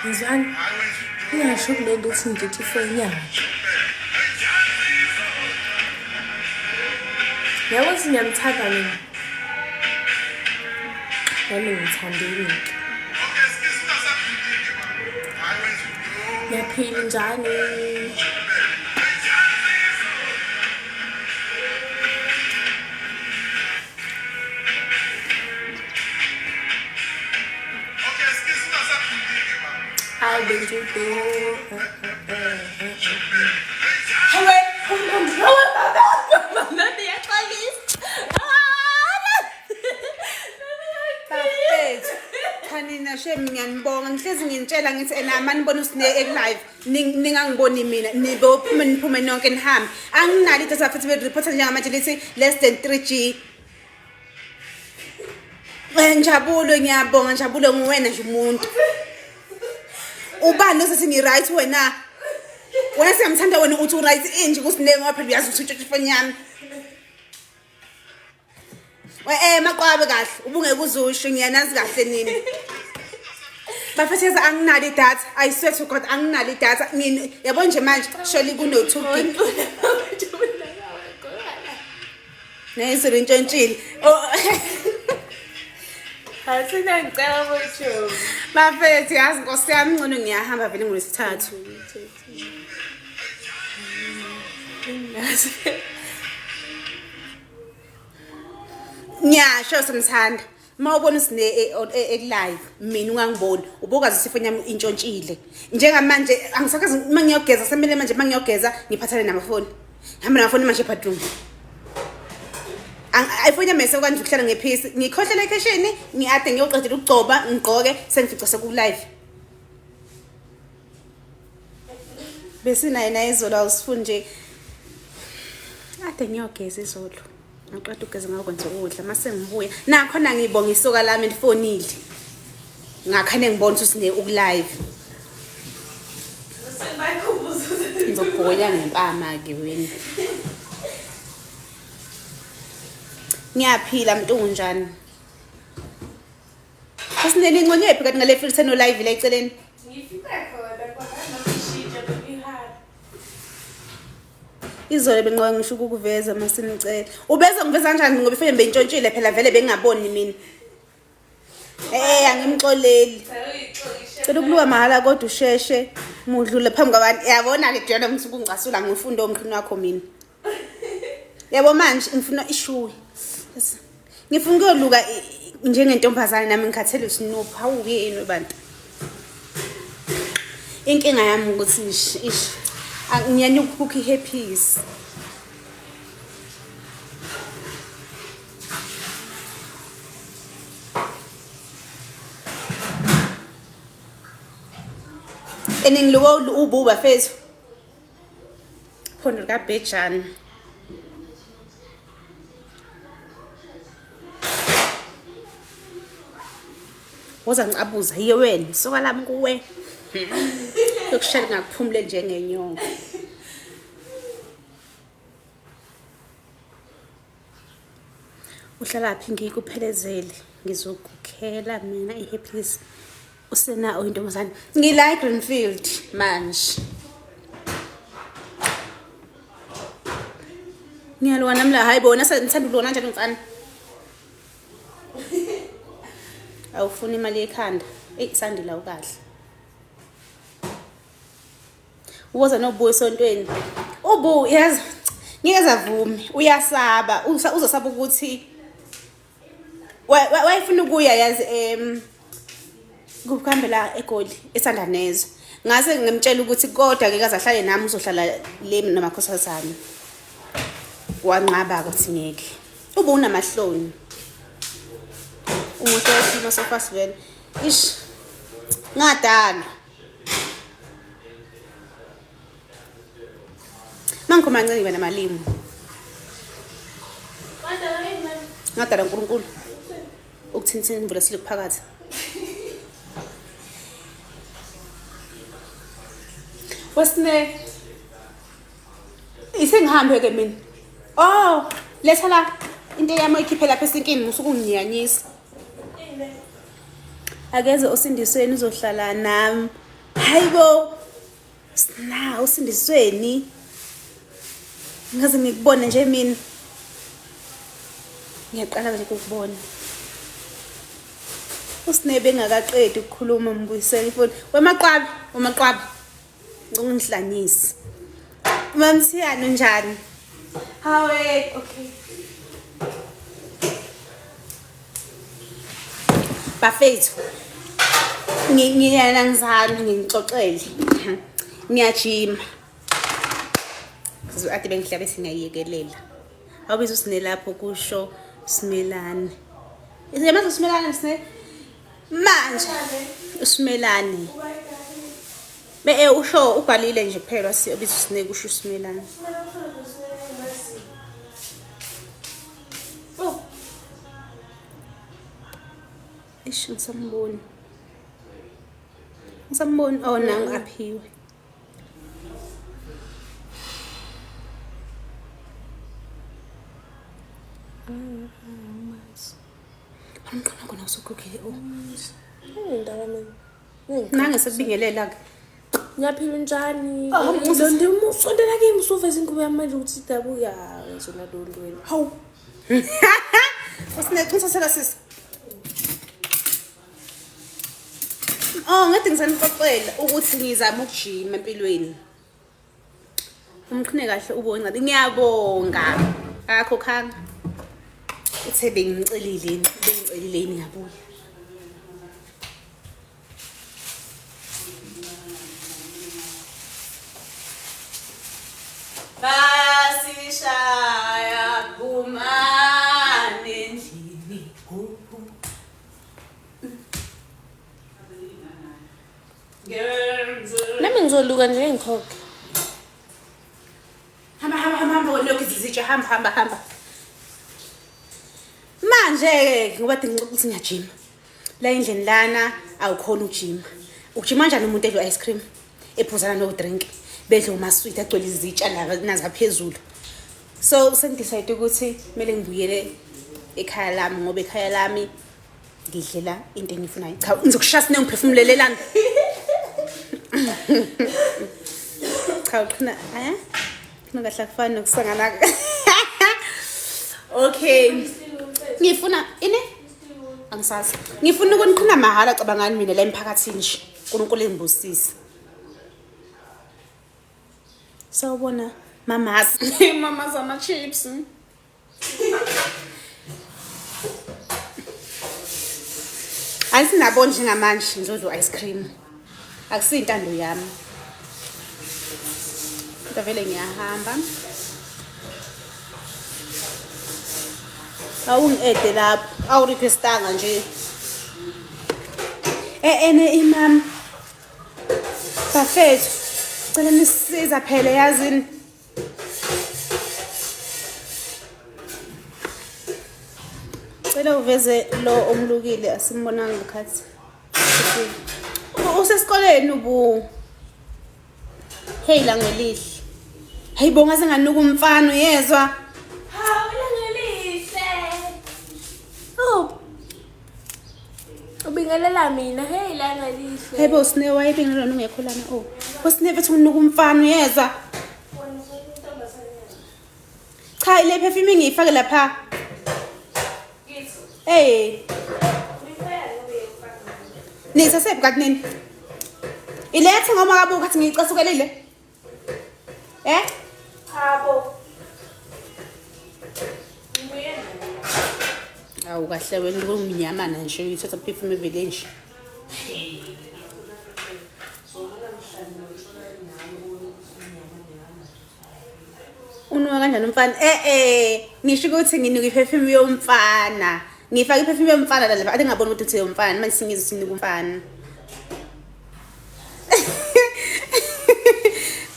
Ngizwani? Ngingasho kule nto ukuthi ngitshitshi ifoni yakhe. Yabo ukuthi ngiyamthanda mina. Nami ngithandile-ke. Ngiyaphila njani? Hayi bengibo. Hawe, hawe baba. Mama ngiyaxolisa. Bafethu, cha nina shem ngiyanibonga ngihlezi nginitshela ngithi ena manibona usine live ningangiboni mina nibophume niphume nonke nihambe anginalo idatha futhi be-reporta njengamanje lithi less than 3 G Njabulo ngiyabonga Njabulo nguwena nje umuntu ubani osethi ngi-right wena wena siyamthanda wena uthi u-right inje kusinenge ngoba phela uyazi ukuthi utshontsha ifoni yami. Eh maqwabe kahle ubungeke uzusho ngiyanazi kahle nini. Bafethu anginalo idatha I swear to God anginalo idatha ngini yabo nje manje surely kuno 2 gig. Nayizolo intshontshile. Oh. Asina ngicela botsho. Bafethu yazi nkosi yami ngcono ngiyahamba vele ngolwesithathu. Ngiyasho simthanda. Uma ubona usine e-live mina ungangiboni ubokazi ukuthi ifoni yami intshontshile. Njengamanje angisakazi uma ngiyogeza semele manje uma ngiyogeza ngiphathane namafoni. Ngihamba namafoni manje ebadroom. Ifoni yami sekanje ukuhlala ngephisi. Ngikhohlela ekheshini ngiade ngiyoqedela ukugcoba ngigqoke sengifica seku-live. Besinaye naye izolo awusifuni nje. Ade ngiyogeza izolo. Ngiqeda ukugeza ngakwenza ukudla mase ngibuya. Nakhona ngibonga isoka lami lifonile. Ngakhane ngibona ukuthi sine ukulive. Ngizobhonya ngempama ke wena. Ngiyaphila mntu unjani? Asinele inconyephi kanti ngale filter no live la eceleni. Ngifika khona kodwa nokushintsha bebihamba. Izolo benqoka ngisho ukukuveza masimcela. Ubeza ngiveza kanjani ngoba ifoni beyintshontshile phela vele bengingaboni mina. Eh angimxoleli. Cela ukuluka mahhala kodwa usheshe mudlule phambi kwabantu. Yabona ke Jona ngisuke ungicasula ngifunda omqhini wakho mina. Yabo manje ngifuna ishuwe. Ngifuna ukuyoluka njengentombazane nami ngikhathele usinuphu. Hawu yini bantu. Inkinga yami ukuthi ish ish ngiyanyuka ukukhukha ihappy's. Eningiluka ububa fethu. Phondo likabhejane. Woza ngicabuza yiye wena soka lami kuwe. Yokushela ngakuphumule njengenyongo. Uhlalaphi ngikuphelezele ngizokukhela mina i-happiness usena oyintombazane ngila eGreenfield manje ngiyalwa nami la hayi bona sengithanda ukulona kanjani mfana awufuni imali yekhanda eyi sandile awukahle Uboza nobu esontweni. Ubu yazi ngeke zavume uyasaba uzosaba ukuthi wayefuna ukuya yazi em kuhambela eGoli esandanezwe ngase ngimtshela ukuthi kodwa ngeke azahlale nami uzohlala le namakhosazane wanqaba ukuthi ngeke ube unamahloni umuhle wesimo sofa sivele ish ngadalwa Mangikhuluma kancane ngiba namalimi. Ngadala uNkulunkulu ukuthintha imvula silokhu phakathi. Wesine isengihambe ke mina. Oh, letha la into yami oyikhiphe lapha esinkini musuku ungiyanyisa. Akeze osindisweni uzohlala nami. Hayibo. Sna usindisweni. Ngaze ngikubone nje mina. Ngiyaqala nje ukukubona. USne bengakaqedi ukukhuluma mbuyisela ifoni. Wemaqwabi, wemaqwabi. Ungihlanyisi. Mamthiyane unjani? Hawe, okay. Bafethu. Ngiyana ngizana ngixoxele. Ngiyajima. Ade bengihlabe singayekelela. Awubiza usine lapho kusho Simelane. Yamazi uSimelane sine? Manje uSimelane. Be eh, usho ubhalile nje kuphela ubiza usine kusho uSimelane. Oh. Eish ngisamboni. Ngisamboni oh nangu aphiwe. Umqhina kona usugugile oh. Indaba mina. Nange sekubingelela ke. Ngiyaphila unjani? Oh, Lonto usondela kimi usuveza ingubo yami manje ukuthi idabuka ngizona lonto wena. Hawu. Usineqiniso sisi. Oh, ngathi ngisanixoxela ukuthi ngizama ukujima empilweni. Umqhine kahle ubonga. Ngiyabonga. Akakhokhanga. Uthe bengicelile yini, bengicelile yini ngabuya. Basishaya phumani endlini. Nami ngizoluka nje ngikhokhe. Hamba hamba hamba hamba lokhu izitsha hamba hamba hamba. Manje ke ngoba ngixoxa ukuthi ngiyajima. La endlini lana awukhona ujima. Ujima kanjani umuntu edla ice cream ephuzana no drink bedle umasweet agcwele izitsha la nazaphezulu. So sengidecide ukuthi kumele ngibuyele ekhaya lami ngoba ekhaya lami ngidlela into engiyifunayo. Cha ngizokushaya sine ngiphefumulelelana. Cha uqhina eh? Qhina kahle akufani nokusangana. Okay. Ngifuna ini? Angisazi. Ngifuna ukuniqhina mahhala cabangani mina la emphakathini nje. uNkulunkulu engibusise. Sawubona mamas. Mamas ama chips. Asinabo njengamanje ngizodla ice cream. Akusiyintando yami. Kodwa vele ngiyahamba. Awungi-ede lapho, awurequestanga nje. Eh ene imam. Bafethu, cela nisisiza phela yazini. Cela uveze lo omlukile asimbonanga ngekhathi. Usesikoleni ubu. Hey langelihle. Hey bonga senganuka umfana uyezwa. Hawu langelihle. Oh. Ubingelela mina. Hey langelihle. Hey bo Sne wayebingelela ungekho lana oh. Usne mfethu unuka umfana uyezwa. Cha ile perfume ngiyifake lapha. Hey. Nisasephi kanti nini? Ilethe ngoba kabuka athi ngiyicasukelile. Eh? Habo. Awu kahle wena kumnyamana nje uyithatha perfume evele nje. Unuka kanjani umfana? Eh eh, ngisho ukuthi nginuka iperfume yomfana. Ngifaka iperfume yomfana la lapha. Ade ngabona ukuthi uthe yomfana, manje singizwe sinuka umfana.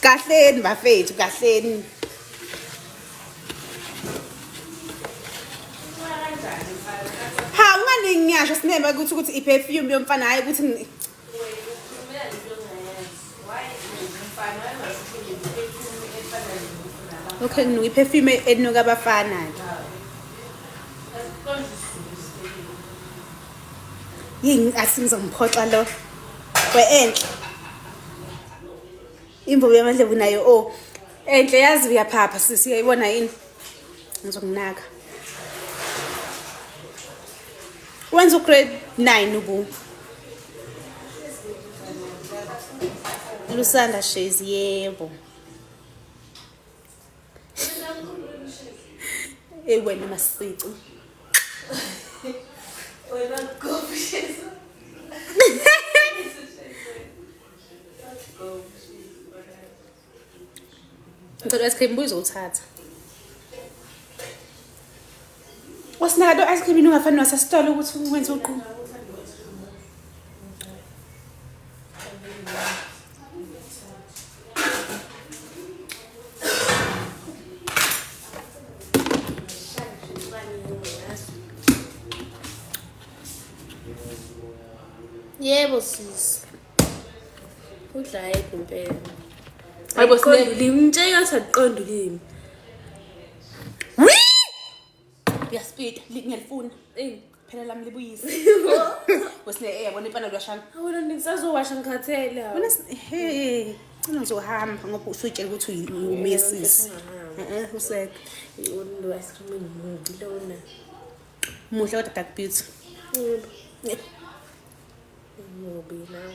Kahleni bafethu, kahleni. Ha, unganingi ngiyasho sinema ukuthi ukuthi iperfume yomfana hayi ukuthi Okay, nginuka iperfume enuka abafana ke. Yini athi ngizomphoxa lo. We enhle. Imbobo yamadlevu nayo oh. Enhle yazi uyaphapha sisi uyayibona yini? Ngizokunaka. Wenza ugrade 9 ubu. Lusanda Shezi yebo. Ey wena masici. Wena gogo Shezi. Ngicela ice cream buye uzowuthatha. Wasinaka lo ice cream ungafani wasesitolo ukuthi wenze uqhubu. Yebo sisi. Udla yedwa impela. Hayibo Sine ulimi ngitshela ngathi akuqonda ulimi. Uyasipita, ngiyalifuna. Ini? Phela lami libuyise. Wesine eh yabona ipana luyashana. Awena ngisazowasha ngikhathele. Wena he cina ngizohamba ngoba usuyitshela ukuthi umesisi. Eh useke. Lo ice cream mubi lona. Muhle kodwa Dark Beauty. Yebo. Mubi nawe.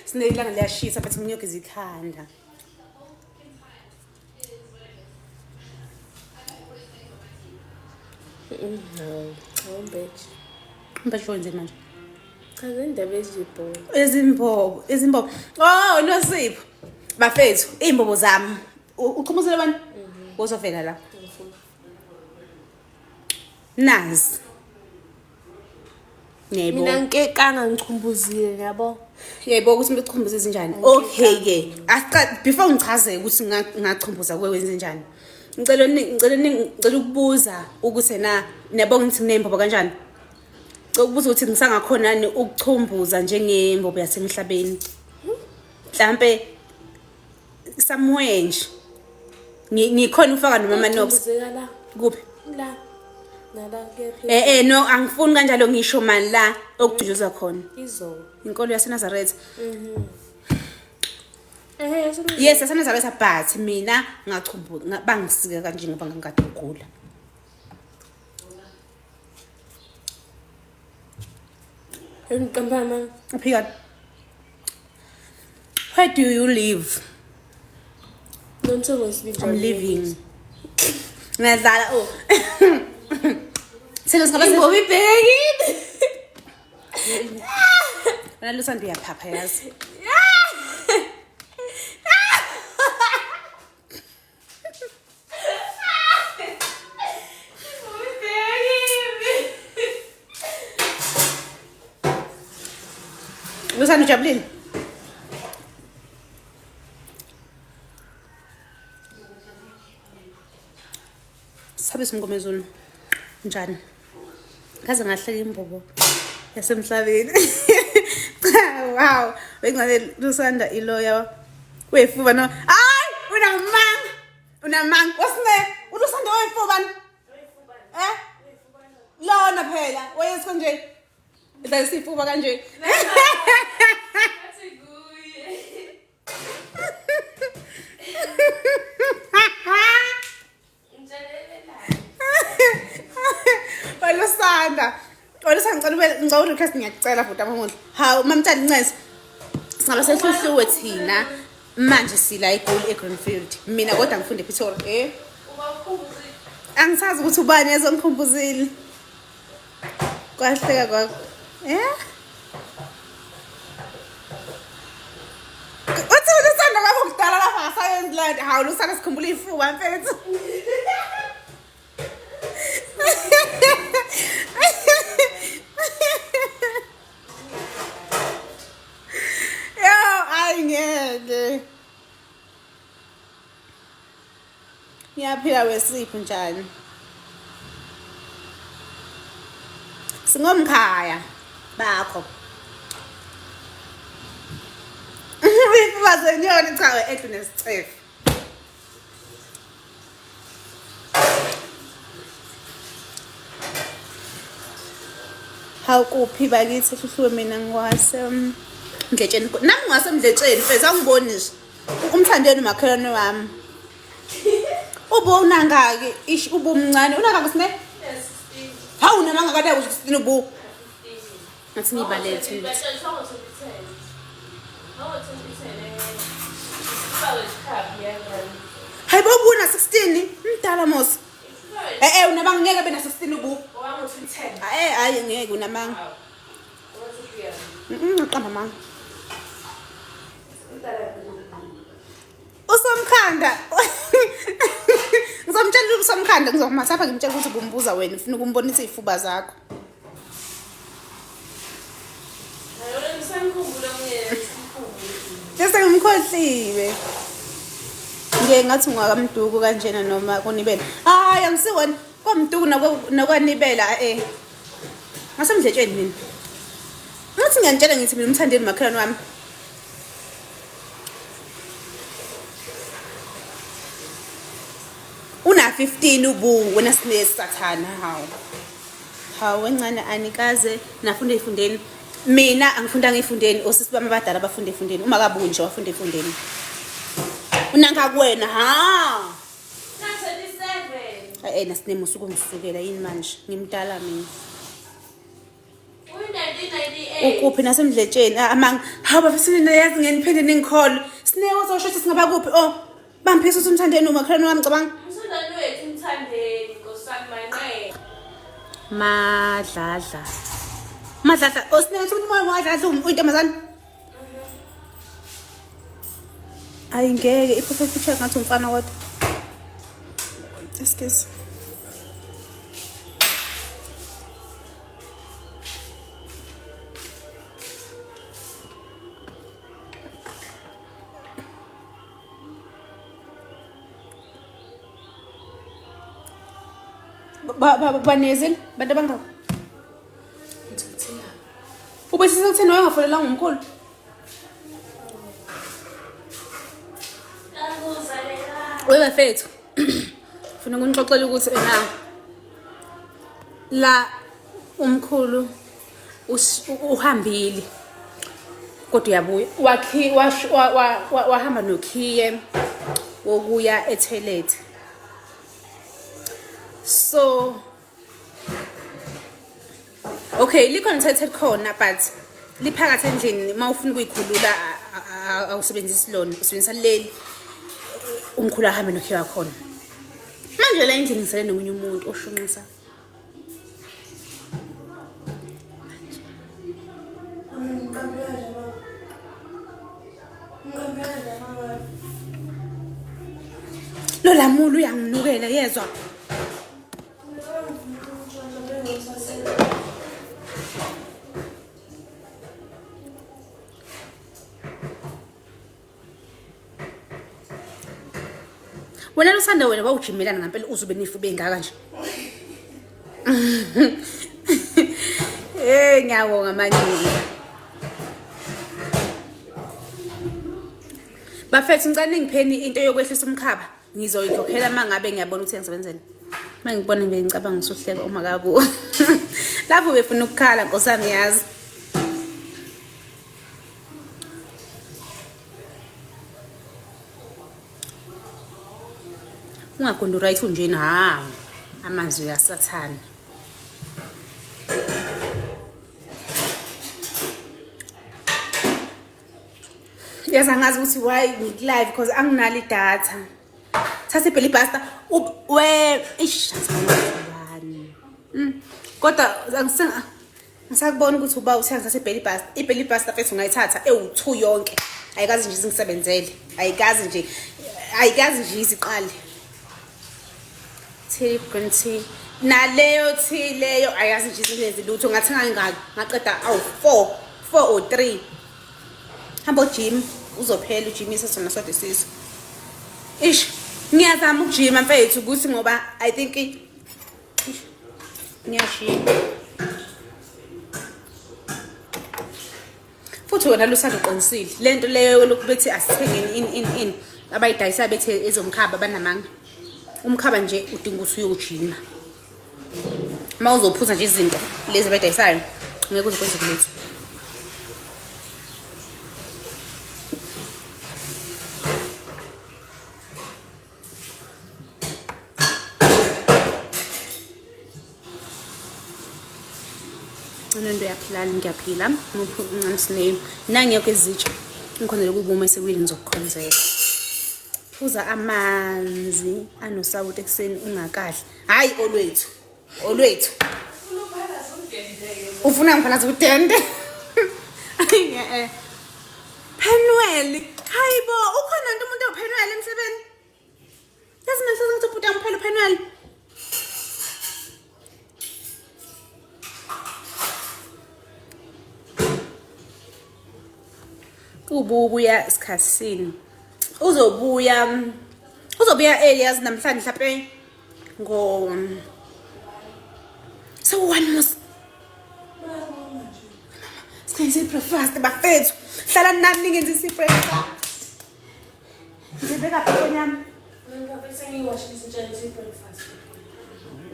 Sinelanga liyashisa but ngiyogeza ikhanda. No, awumbeji. Mbathi wenze manje. Chaza indaba ezibhola. Izimbobo, izimbobo. Oh, Nosipho. Bafethu, izimbobo zami. Uqhumuzele bani? Uzovela la. Nazi. Mina Ngiyayibona. ngikekanga ngichumbuzile yabo. Ngiyayibona ukuthi umuntu uchumbuza izinjani. Okay ke. Asiqa before ngichaze ukuthi ngachumbuza kuwe wenze njani. Ngicela ngicela ukubuza ukuthi na niyabonga ukuthi nginembobo kanjani. Ngicela ukubuza ukuthi ngisangakhona ukuchumbuza njengembobo yasemhlabeni. Mhlambe somewhere nje. Ngikhona ufaka noma ama-knobs. Uchumbuzeka la. Kuphi? La. Nala kuyaphela. No angifuni kanjalo ngisho mani la okujujuzwa khona. Izolo. Inkolo yaseNazaretha. Eh, Yes, yaseNazaretha but mina ngachumbuza bangisika kanje ngoba ngangikade ngigula. Ngiqamba mama. Uphika. Where do you live? Nonto ngosibili. I'm living. Ngiyadlala oh. Selo singaba Imbobo ibhekile. Wena Lusanda uyaphapha yazi. Imbobo ibhekile. Lusanda ujabulile? Sabe Mngomezulu njani? Ngaze ngahleka imbobo yasemhlabeni. Cha wow, bengane Lusanda iloya wefuba no. Hayi, unamanga. Unamanga. Wasine, uLusanda wefuba. Eh? Lona phela, wayesiko nje. Idlalisa ifuba kanje. Athi kuye. Walusanda. Walusanda ngicela ube ngicela urequest ngiyakucela futhi abamuhle. Hawu mamtshali ncese. Singabe sehluhluwe thina manje sila eGoli eGreenfield. Mina kodwa ngifunde ePretoria. Eh? Angisazi ukuthi ubani ezongikhumbuzile. Kwahleka kwakho. Eh? Uthi uLusanda kwakho kudala lapha ngasayenzi lento. Hawu Lusanda sikhumbula ifuba mfethu. Yo, hayi ngeke. Ngiyaphila wesipho njani? Singomkhaya bakho. Ifuba zenyoni cha edlu nesicefe. Hawu kuphi bakithi hluhluwe mina ngiwase Mdletsheni. Nami ngiwase Mdletsheni mfethu angiboni nje. Umthandeni umakhelwane wami. Ubu unangaki? Ish ubu umncane. Unangaki sine? Hawu namanga kade u16 ubu. Ngathi ngiyibalethe ukuthi. Hayi bo ubuna 16 mdala mos. Eh eh unamanga ngeke bena 16 ubu. Eh hayi ngeke unamanga. Ngiqamba amanga. Usomkhanda. Ngizomtshela usomkhanda ngizokumathapha ngimtshela ukuthi kumbuza wena ufuna ukumbonisa izifuba zakho. Bese ngimkhohliwe. Ngiye ngathi ungakamduku kanjena noma konibela. Hayi angisiwona komduku nokwanibela eh. Ngasemdletsheni mina. Ngathi ngiyantshela ngithi mina umthandeni umakhelwane wami. Una 15 ubu wena sinesathana hawu. Hawu encane anikaze nafunda efundeni. Mina angifundanga efundeni osisi bami abadala bafunda efundeni. Uma kabunje wafunda efundeni. Unanka kuwena ha. 27. Eh nasinemo usuke ungisukela yini manje? Ngimdala mina. Uyi-1998. Ukuphi nasemdletsheni? Ah, amanga. Hawu bafisa yazi ngeniphinde ningikholwe. Sineke uzosho ukuthi singaba kuphi? Oh, bamphisa ukuthi umthandeni umakhelwane wami cabanga. Umsundane wethu umthandeni Nkosi yami manqe. Madladla. Madladla, oh sineke uthi umoya madladla uyintombazane. Ayi ngeke i-profile picture ngathi umfana kodwa. Excuse. Banezile bantu abangaka. Ubesise kutheni wayengafonelanga umkhulu? Webafethu. Funa ukunixoxela ukuthi ena la umkhulu uhambile kodwa uyabuya wakhi wahamba nokhiye wokuya etoilet so okay likhona ithethe khona but liphakathi endlini uma ufuna ukuyikhulula awusebenzisi lona usebenzisa leli umkhulu ahambe nokhiye wakhona manje la endlini ngisele nomunye umuntu oshunqisa Lo lamula uyanginukela yezwa. Wena Lusanda wena wawujimelana ngampela uze ube nefu bengaka nje. Eh ngiyabonga manje. Bafethu ngicela ningipheni into yokwehlisa umkhaba. Ngizoyikhokhela uma ngabe ngiyabona ukuthi yangisebenzela. Uma ngibona nje ngicabanga usuhleka uma kabu. Lapho befuna ukukhala Nkosi yami yazi. Ungagundura ethunjini ha. Amazwi kaSathane. Yazi angazi ukuthi why ngikulive because anginalo idatha. Thatha ibheli basta we ish bani. Kodwa angisenga ngisakubona ukuthi uba uthe ngithathe ibheli basta. Ibheli basta mfethu ungayithatha ewu2 yonke. Ayikazi nje izingisebenzele. Ayikazi nje. Ayikazi nje iziqale. Tea green tea. Naleyo tea leyo ayazi nje izingenzi lutho ngathenga ngaki ngaqeda awu 4 4 or 3. Hamba ujim uzophela ujimisa sona sodwa isisu. Ish ngiyazama ukujima mfethu ukuthi ngoba I think ish, ngiyashiya. Futhi wena lusanda uqinisile. Lento leyo lokhu bethi asithengeni in in in abayidayisa bethi ezomkhaba banamanga. Umkhaba nje udinga ukuthi uyojima. Uma uzophuza nje izinto lezi abayidayisayo ngeke uze kwenzeke lutho. Sinento uyaphilani ngiyaphila. Muphi uncane sine. Nangekho izitsha. Ngikhonzele kubuma esewili ngizokukhonzela. Phuza amanzi anosawoti ekuseni ungakadli. Hayi olwethu. Olwethu. Ufuna ngiphalaze udende. Eh. Phenweli. Hayibo, ukhona nto umuntu ophenweli emhlabeni? Yazi mina ngihlezi ngithi ubhuti angiphela uphenweli. Ubuya sikhathini. Uzobuya uzobuya early yazi namhlanje mhlawumbe ngo so one mos Singenze i-breakfast bafethu. Hlala nami ningenze i-breakfast. Ngibeka phone yami.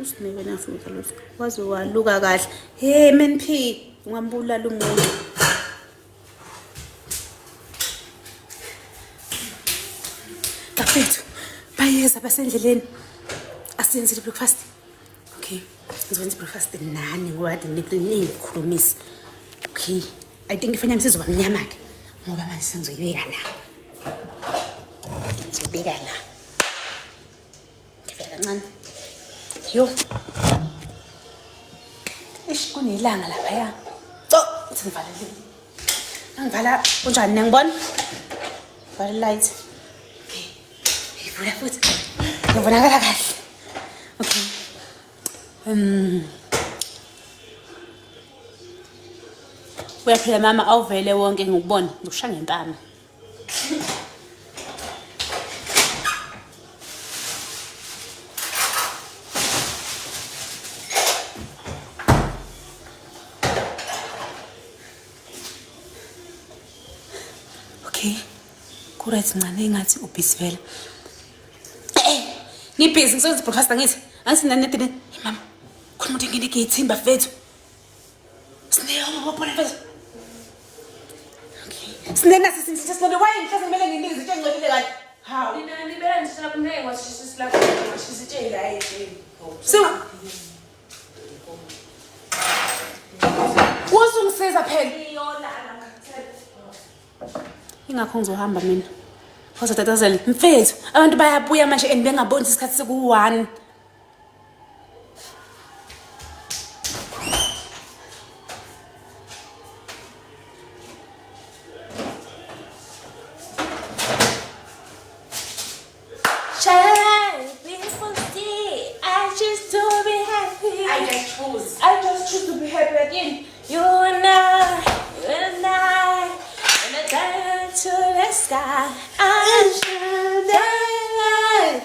Usinike nafutha lutho. Waze waluka kahle. Hey man P, ungambulala umuntu. Bafethu, bayeza basendleleni. Asiyenzile breakfast. Okay. Ngizokwenza breakfast nani ngoba kade ningikhulumisa. Okay. I think ifanya sizoba mnyama ke ngoba manje sengizoyibeka la. Ngizoyibeka la. Ngivela kancane. Yo. Ish kunelanga laphaya. Co, sengivalele. Angivala kunjani niyangibona? Vala light. Okay. Ngivula futhi. Ngibonakala kahle. Okay. Uyaphila mama awuvele wonke ngikubona ngikusha ngempama. Okay. Ku-right ncane engathi ubhizi vele. Eh, ngibhizi ngisenza i-broadcast angithi. Angithi nani nani. Hey mama, khona umuntu engene egeyithini bafethu. Sine mfethu. Okay. Sine nasi since sine why ngihlase kumele nginike izinto engcolile kanti. Hawu. Nina nibela ngisho ngeke ngwashisa isilapho ngwashisa itshe la etsheni. So Uzungisiza phela. Ingakho ngizohamba mina. Uzotatazela mfethu abantu bayabuya manje and bengaboni isikhathi seku-1. I choose to be happy. I just choose. I just choose to be happy again. You and I, you and I, and I dive to the sky. I feel the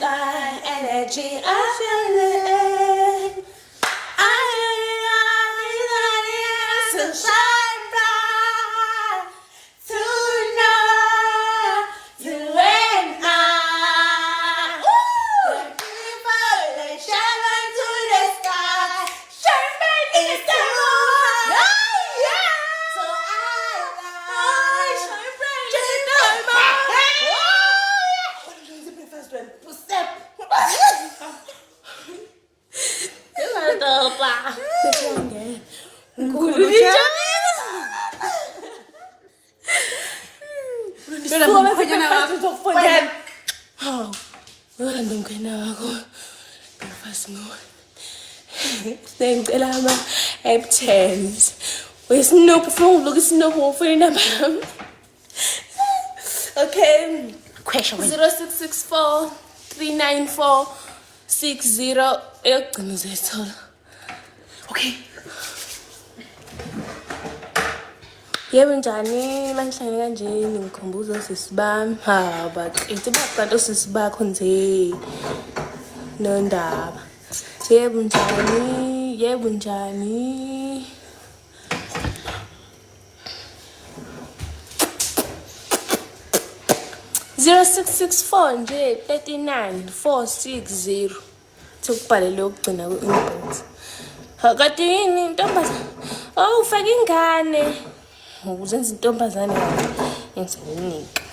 light, energy. I feel it. I feel it. So shine bright tonight. You and I. Ooh, people, they shine to the sky. Shine bright in the sky. Yeah, yeah. So I shine bright in the sky. Hawu, ngihamba mkhwena wakho. Breakfast ngo. Sengicela ama Eptens. Wesinopu ufuna ungiloku isinopu ufuna inamba yami. Okay. Question. 0664 394 60 eyokugcina uzoyithola. Okay. Yebo njani manihlangene kanje ningikhumbuza osisi bami. Ha bakithi bakanti osisi bakho nje. Nondaba. Yebo njani? Yebo njani? 0664 nje 39 460 Sekubhalele ukugcina ku-inbox. Ha kanti yini intombazane? Oh ufake ingane. Uzenza intombazane ngizokunika.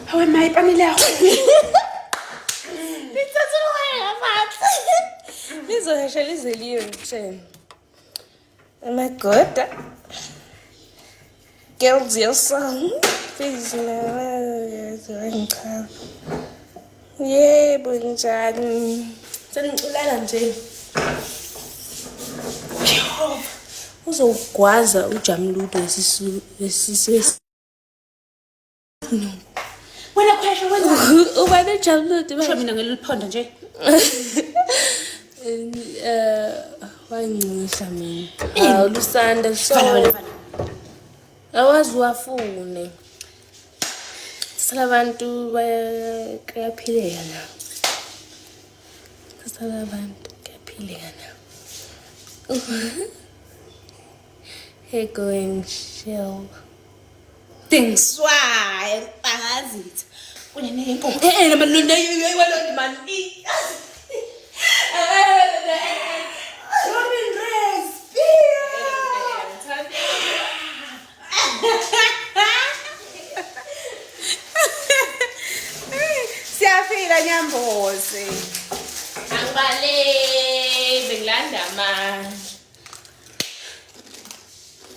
Hawe ma ipanile yakho. Lithatha umoya ngaphansi. Lizohesha lize liye ngitshene. Am I good? Girls, your song. Please, ngichaza. Yebo, njani? Seniculala nje. Jehova. Uzogwaza uJamludo wesisu wesisu. Wena khwesha wenzani? Ubani uJamludo? Sho mina ngeliphondo nje. Wangicisha mina. Hawu Lusanda so. Vala wena vala. Awazi wafune. Sala abantu kuyaphileka na. Sala abantu kuyaphileka na. Hey going shell. Dingiswaye bangazitha. Kunye nenkukhu. Eh eh man wena man. Robin Rex. Siyafika Nyambozi. Angibale bengilanda manje.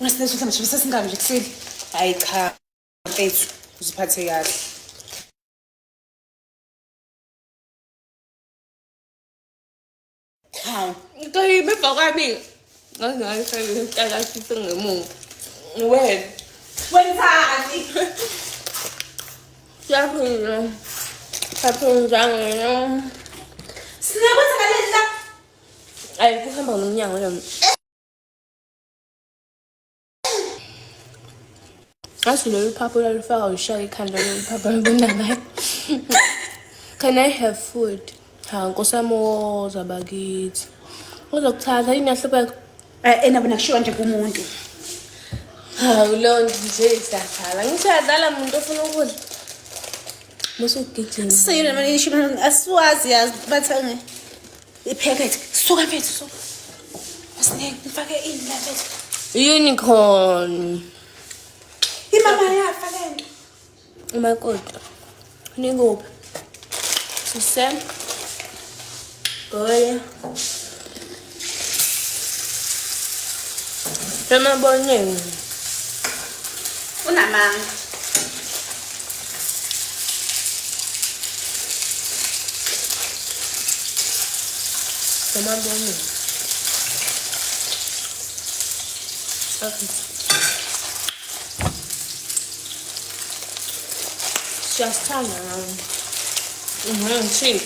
Ungasinethu mhlawumbe sesingaka nje kusile. Hayi cha mfethu uziphathe kahle. Hawu. Ngicela emva kwami. Ngangingayifaki ngemuva. Wena. Wenzani? Siyaphila. Siyaphila njani? Sinekwenzakaleni la? Ayi kuhamba ngomnyango lo. Ngathi lolu phaphu lwalufaka ushaya ikhanda lolu phaphu lubonakala. Can I have food? Ha Nkosi yami woza bakithi. Uzokuthatha yini yahlupeka? Eh ena bona kushiwa nje kumuntu. Hawu leyo nje siyadlala. Ngithi uyadlala muntu ofuna ukudla. Musugijima. Siyini manje isho asiwazi yazi bathenge ipacket. Suka mfethu suka. Asineke ngifake ini la mfethu. Unicorn. Imama yafa lento. Umakoti. Nikuphi? Sise. Goya. Emaboneni. Unamanga. Emaboneni. Okay. Siyasithanda nami. Cheap.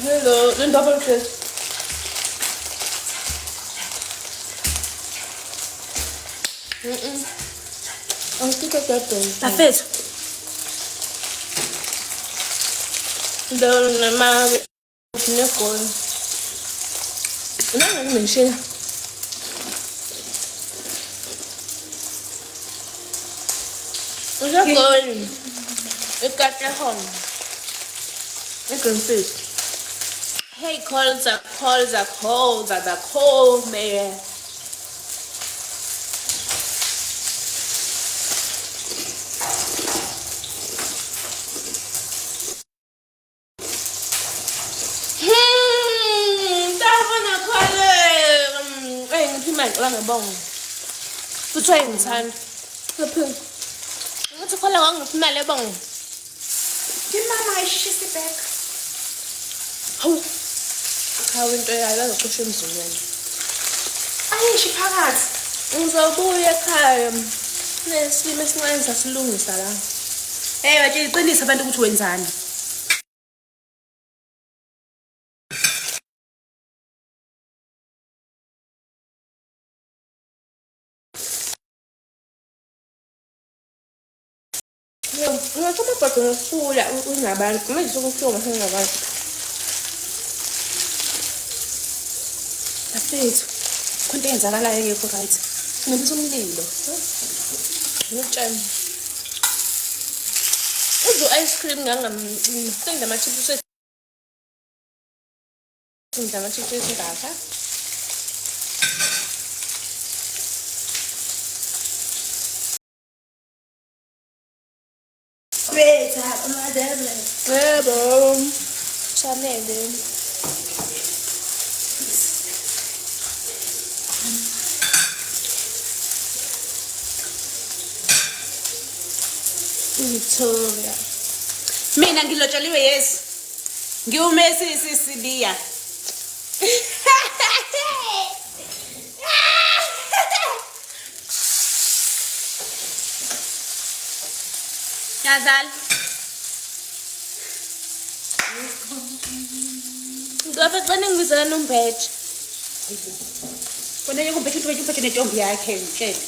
Hello, den double kiss. Angikho double. Bafethu. Lo nama negoli. Nangakumishina. Usegoli. Ekatlehong. Egreenfield. Hey, calls are calls are calls are the call man. Ngibonga. Futhi wayengithanda. Ngithi khola ngangiphi imali ebonga. Imama ayishisa ibag. Hawu. Hawu into yayo bazocisha emzini wena. Ayishi phakathi. Ngizobuya ekhaya. Nesilimo esincane sasilungisa la. Hey batshela iqiniso abantu ukuthi wenzani. Ngathola kodwa ngokuthula unabantu. Manje sokuthiwa masengabantu. Bafethu. Khonto eyenzakalayo engekho right. Ngibisa umlilo. Ngitshela. Udla ice cream ngangamthanda ama-chips ngidla ama-chips esingaka. Yebo. Shanele. Victoria. Mina ngilotsholiwe yes. Ngiwumesisi Sibiya. Ngiyadlala. Ngoba xa ningibizela nombheje. Kona kumbethe into uphethe nentombi yakhe ngitshele.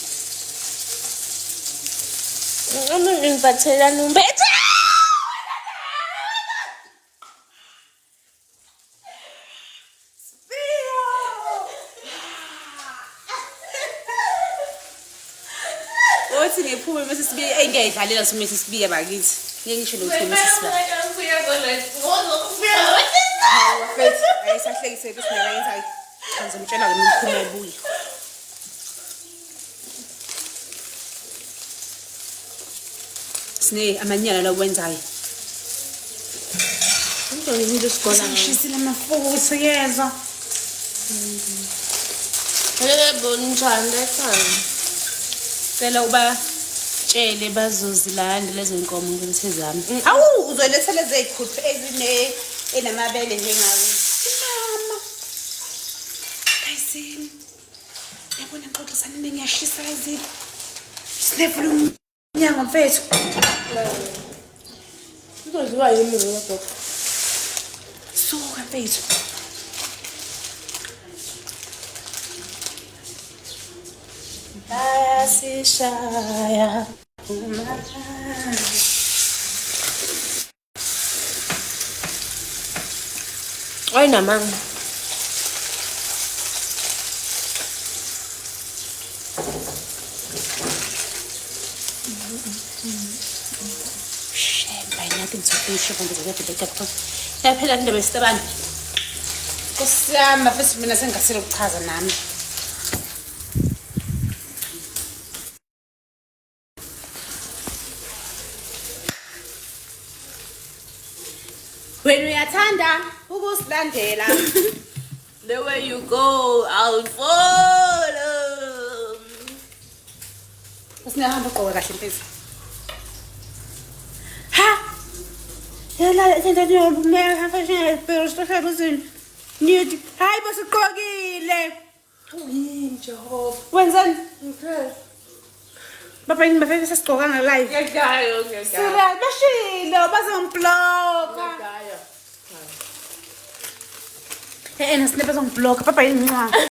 Uma ngiphathela nombheje. Othi ngiphume bese sibiya eyi ngiyayidlalela sumese sibiya bakithi. Ngeke ngisho lutho mese sibiya. Hawu mfethu, ayisahlekise ukuthi mina yenza ngizomtshela ke umkhulu ebuya. Sine amanyala la wenzayo. Ngishisile amafutha yezwa. Yebo njani lethani? Cela ubatshele bazozilanda lezo nkomo ngilethe zami. Awu uzoletha lezi ezikhuthu ezine enamabele njengawe. Mama. Guys, yabona ngixoxisana ngiyashisa izipho. Sinevula umnyango mfethu. Uzodliwa yimi mina gogo. Suka mfethu. Bayasishaya uma Ayinamanga. Shame by nothing to do sure ngizokuyabheka yaphela indaba yesitabane. Nkosi yami bafethu mina sengingasele ukuchaza nami. Wena uyathanda ukusilandela. The way you go, I'll follow. Sinahamba ugqoke kahle mfethu. Ha! Yala into Nithi hayi basiqokile. Yini Jehova. Wenzani? Okay. Baba yini bafike sesigqokanga live. Ngiyagaya, ngiyagaya. Sira bashilo bazongibloka. Ngiyagaya. Eh eh nasine bazongibloka baba yini nxa.